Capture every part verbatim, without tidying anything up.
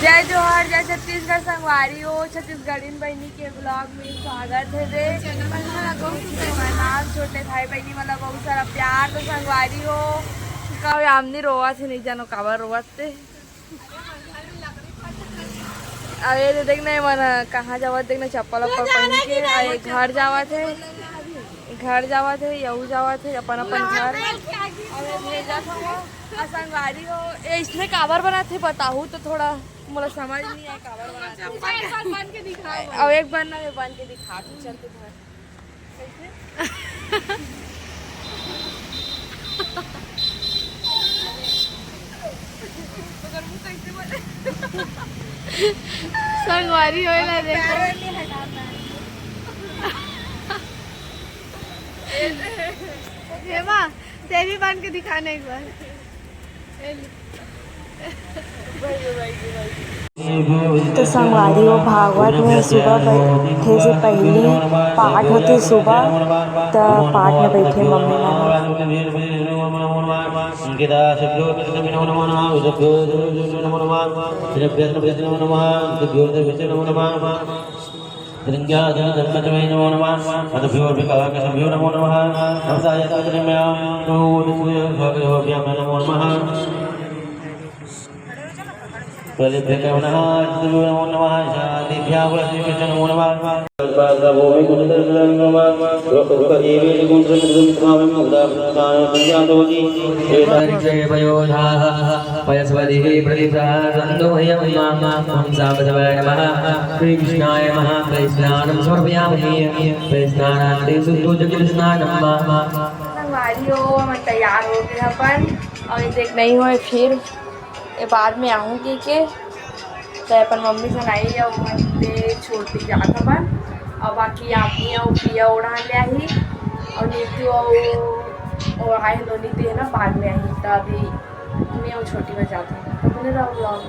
जय जोहार, जय छत्तीसगढ़ संगवारी हो। छत्तीसगढ़िन बहिनी के vlog में स्वागत हे दे। प्रणाम छोटे भाई बहिनी मन ला बहुत सारा प्यार। तो संगवारी हो, का आमनी रोवत हे, नहीं जानो काबर रोवत हे। अब ये दे देखना, ये मन कहाँ जावत, देखना चप्पल वप्पल पहन के। अउ ये घर जावत हे, घर जावत हे, यहू जावत हे अपन अपन घर। अउ ये भेजत हवं। अउ संगवारी हो, ये इसने काबर बनात हे बताहू तो थोड़ा मोला समझ नहीं आए काबर बनात हे। चप्पल एक बार बन के दिखाओ। अब एक बार ना, ये बन के दिखा, तू चल तू घर। कैसे? संगवारी होए ला देखो। पैर नहीं हटा पाए। ये माँ, तेरी बन के दिखाना एक बार। तो संगवारी हो, भागवत में सुबह बैठे से पहली पाठ होथे सुबह, त पाठ में बैठे मम्मी मन। पयस्वदिः प्रतिप्रहरन्तु मह्यं मां। ॐ साम्बशिवाय नमः। श्रीकृष्णाय नमः। तैस्नानं समर्पयामि। तैस्नानान्ते शुद्धोदकस्नानं मम। संगवारी हो, हमन तैयार हो गए अपन, अउ ये देख नहीं होए, फिर ये बाद में आहूँ कहिके, त अपन मम्मी सन आई अउ हमन दे छोड़ के जात हवन, अउ बाकी आमनी अउ पिया ओढ़ा ले आही, अउ नीतू अउ, अउ आए नोनी दे ना बाद में आही, त अभी मैं अउ छोटी बस जात हवन, त बने रहो vlog।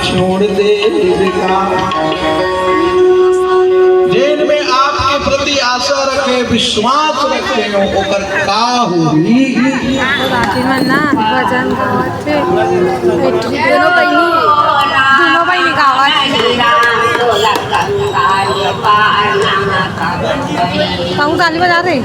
छोड़ दे बेकार। जेन में आपके प्रति आशा रखे, विश्वास रखे हो, ओकर का होही? बाकी मन ना भजन गावत हे, दोनों बहिनी, दोनों बहिनी गावत हे। कहूँ ताली बजा रहे।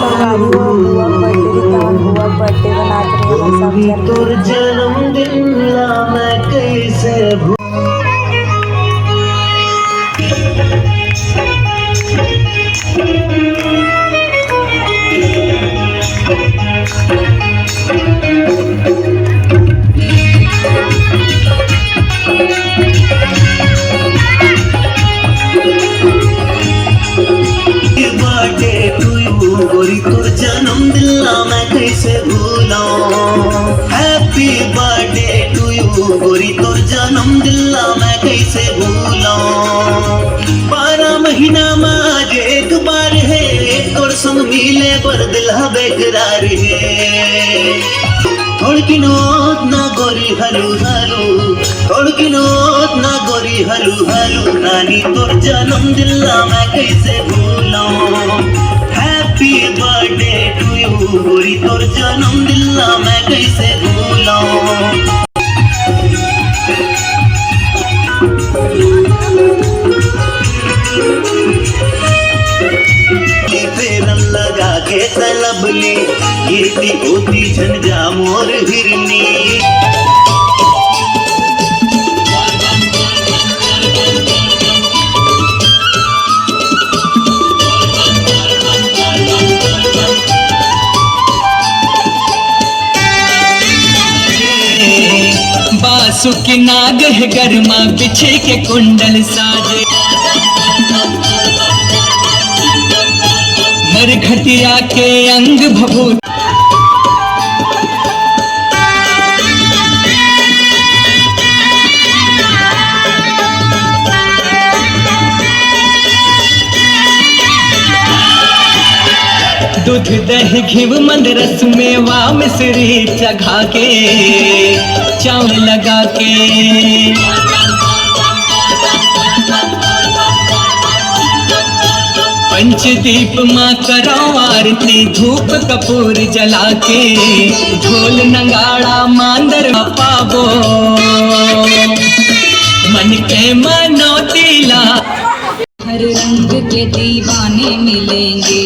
संगवारी हो, बुआ के birthday रहिस, त हमन बुआ के birthday मनात रहे, सब झन। तोर जन्मदिन ला मैं कैसे भू- Birthday to you, गोरी तोर जन्मदिन ला मैं कैसे भूलूं। Happy birthday to you, गोरी तोर जन्मदिन ला मैं कैसे भूलूं। बारह महीना में आज एक बार हे, तोर संग मिले बर दिल हा बेकरार हे। थोड़किन ओतना गोरी हलू हलू, थोड़किन ओतना गोरी हलू हलू, रानी तोर जन्मदिन ला मैं कैसे भूलूं। Happy birthday to you, गोरी तोर जन्मदिन ला मैं कैसे भूलूं। फेरन लगा के तलबली, एती ओती झन जा मोर हिरनी। बासुकी नाग हे गरमा बिछे के कुंडल साजे। घटिया के अंग भभूत। दूध दही घिव मंद रस मेवा मिश्री चघा के, चाउर लगा के, पंचदीप मा करो आरती धूप कपूर जला के, ढोल नगाड़ा मांदर पाबो, मन के मनौती ला। हर रंग के दीवाने मिलेंगे।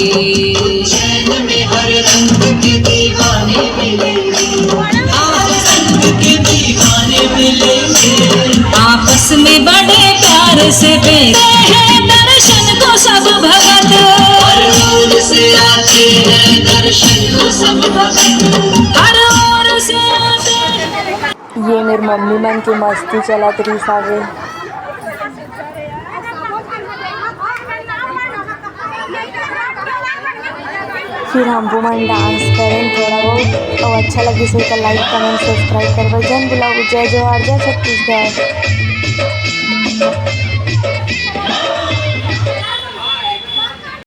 चैन में हर रंग के दीवाने मिलेंगे। हर रंग के दीवाने मिलेंगे। आपस में बड़े प्यार से बेचते हैं दर्शन को सब भगत। हर ओर से आते हैं दर्शन को सब भगत। हर ओर से आते हैं। ये मेर मम्मी मन के मस्ती चलत रहिस हावे। फिर हमू मन डांस करेन थोड़ा बहुत, अउ अच्छा लगिस होही त लाइक, कमेंट, सब्सक्राइब करबे। जन बुलाओ, जय जोहार, जय छत्तीसगढ़।